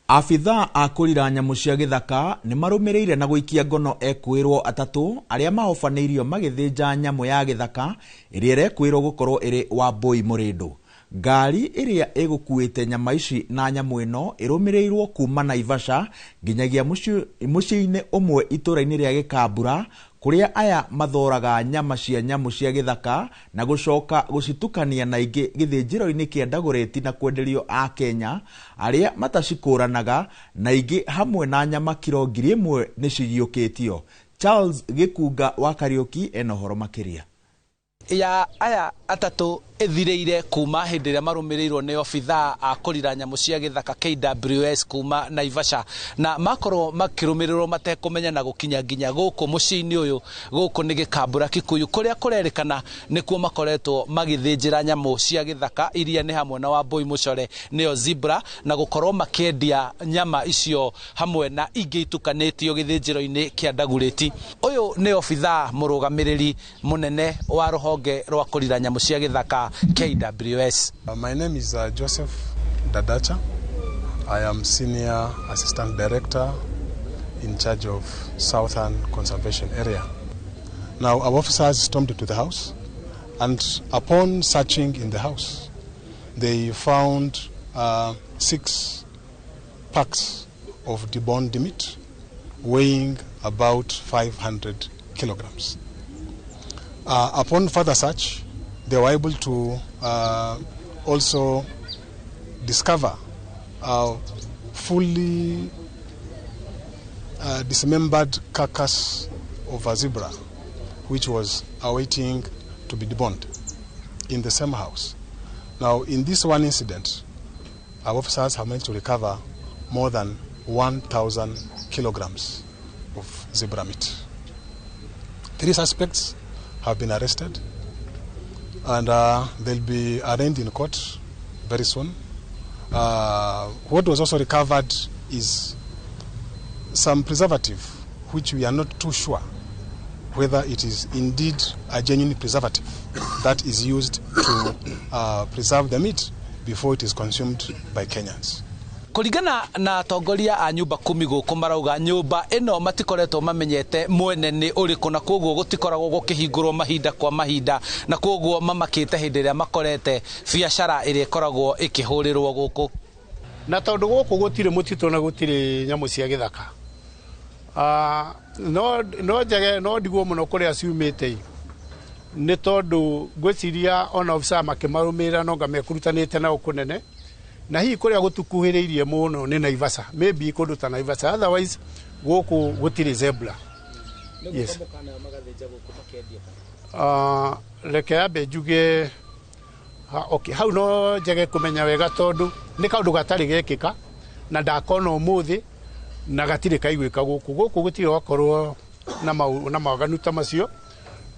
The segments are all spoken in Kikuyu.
Abithaa a kũrira nyamũ cia gĩthaka nĩ marũmĩrĩire na gũikia ngono ekũĩrwo atatũ arĩa mahobanĩirio magĩthĩnja nyamũ ya gĩthaka ĩrĩa ĩrekũĩrwo gũkorwo ĩrĩ Wambũi Mũrĩndũ. Ngari ĩrĩa ĩgũkuĩte nyama ici na nyamũ ĩno ĩrũmĩrĩirwo kuma Naivasha nginyagia mũciĩ-inĩ ũmwe itũũra-inĩ rĩa Gĩkambura kũrĩa aya mathoraga nyama cia nyamũ cia gĩthaka na gũcoka gũcitukania na ingĩ gĩthĩnjĩro-inĩ kĩa Dagoretti na kwenderio Akenya arĩa matacikũranaga na ingĩ hamwe na nyama kiro 1000 nĩ ciyiũkĩtio. Charles Gĩkunga wa Kariũki ena ũhoro makĩria. Ya aya atatũ ĩthirĩire kuma hĩndĩ ĩrĩa marũmĩrĩirwo nĩ obithaa a kũrira nyamũ cia gĩthaka KWS kuma Naivasha na makorwo makĩrũmĩrĩrwo matekũmenya na gũkinya nginya gũkũ mũciĩ-inĩ ũyũ gũkũ nĩ Gĩkambura Kikuyu kũrĩa kũrerĩkana nĩkuo makoretwo magĩthĩnjĩra nyamũ cia gĩthaka iria nĩ hamwe na Wambũi Mũcore nĩyo zebra na gũkorwo makĩendia nyama icio hamwe na ingĩ itukanĩtio gĩthĩnjĩro-inĩ kĩa Dagoretti. Ũyũ nĩ obithaa mũrũgamĩrĩri mũnene wa rũhonge rwa kũrira nyamũ cia gĩthaka KWS. My name is Joseph Dadacha. I am Senior Assistant Director in charge of Southern Conservation Area. Now, our officers stormed into the house, and upon searching in the house, they found 6 packs of deboned meat weighing about 500 kilograms. Upon further search, they were able to also discover a fully dismembered carcass of a zebra, which was awaiting to be deboned in the same house. Now, in this one incident, our officers have managed to recover more than 1,000 kilograms of zebra meat. 3 suspects have been arrested, and they'll be arraigned in court very soon. What was also recovered is some preservative, which we are not too sure whether it is indeed a genuine preservative that is used to preserve the meat before it is consumed by Kenyans. Kũringana na atongoria a nyũmba kumi gũkũ marauga nyũmba ĩno matikoretwo mamenyete mwene nĩ ũrĩkũ na koguo gũtikoragwo gũkĩhingũrwo mahinda kwa mahinda na koguo mamakĩte hĩndĩ ĩrĩa makorete biacara ĩrĩa ĩkoragwo ĩkĩhũrĩrwo gũkũ. Na tondũ gũkũ gũtirĩ mũtitũ na gũtirĩ nyamũ cia gĩthaka, no njage no ndigwo mũno kũrĩa ciumĩte nĩ tondũ ngwĩciria ona obithaa makĩmarũmĩrĩra no nga mekũrutanĩte nao kũnene na hihi kũrĩa gũtukuhĩrĩirie mũno nĩ Naivasha, maybe kũndũ ta Naivasha, otherwise gũkũ gũtirĩ zebra. Yes. Reke ambe njuge okay, hau no njage kũmenya wega tondũ nĩ kaũndũ gatarĩ gekĩka na ndakona ũmũthĩ na gatirĩ kaiguĩka gũkũ. Gũkũ gũtirĩ gwakorwo na mawaganu ta macio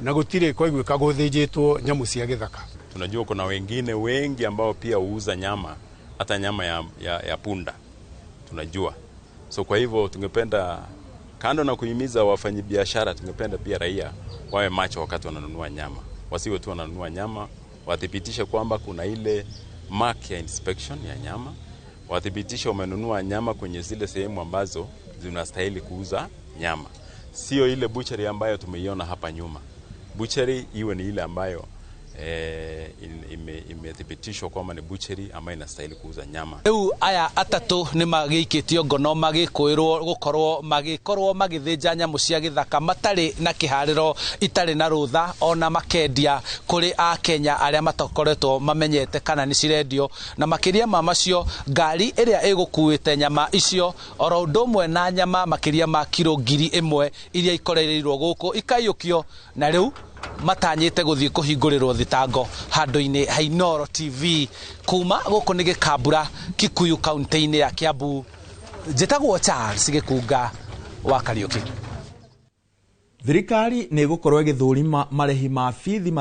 na gũtirĩ kwaiguĩka gũthĩnjĩtwo nyamũ cia gĩthaka. Tunajua kuna wengine wengi ambao pia huuza nyama, hata nyama ya punda tunajua. So kwa hivyo tungependa, kando na kuhimiza wafanyabiashara, tungependa pia raia wawe macho wakati wananunua nyama. Wasiwe tu wananunua nyama, wathibitishe kwamba kuna ile mark ya inspection ya nyama, wathibitishe wamenunua nyama kwenye zile sehemu ambazo zinastahili kuuza nyama. Sio ile butchery ambayo tumeiona hapa nyuma. Butchery iwe ni ile ambayo imethibitishwa kwamba ni butchery ambayo inastahili kuuza nyama. Rĩu aya atatũ nĩ magĩikĩtio ngono magĩkũĩrwo gũkorwo magĩkorwo magĩthĩnja nyamũ cia gĩthaka matarĩ na kĩharĩro itarĩ na rũtha ona makendia kũrĩ Akenya arĩa matakoretwo mamenyete kana nĩ cirendio, na makĩria ma macio ngari ĩrĩa ĩgũkuĩte nyama icio oro ũndũ ũmwe na nyama makĩria ma kiro 1000 iria ikorereirwo gũkũ ikaiyũkio na rĩu matanyĩte gũthiĩ kũhingũrĩrwo thitango handũ-inĩ ha Inooro TV kuma gũkũ nĩ Gĩkambura Kikuyu kaunti-inĩ ya Kiambu. Njĩtagwo Charles Gĩkunga wa Kariũki. Thirikari nĩ ĩgũkorwo ĩgĩthũrima marĩhi ma bithi.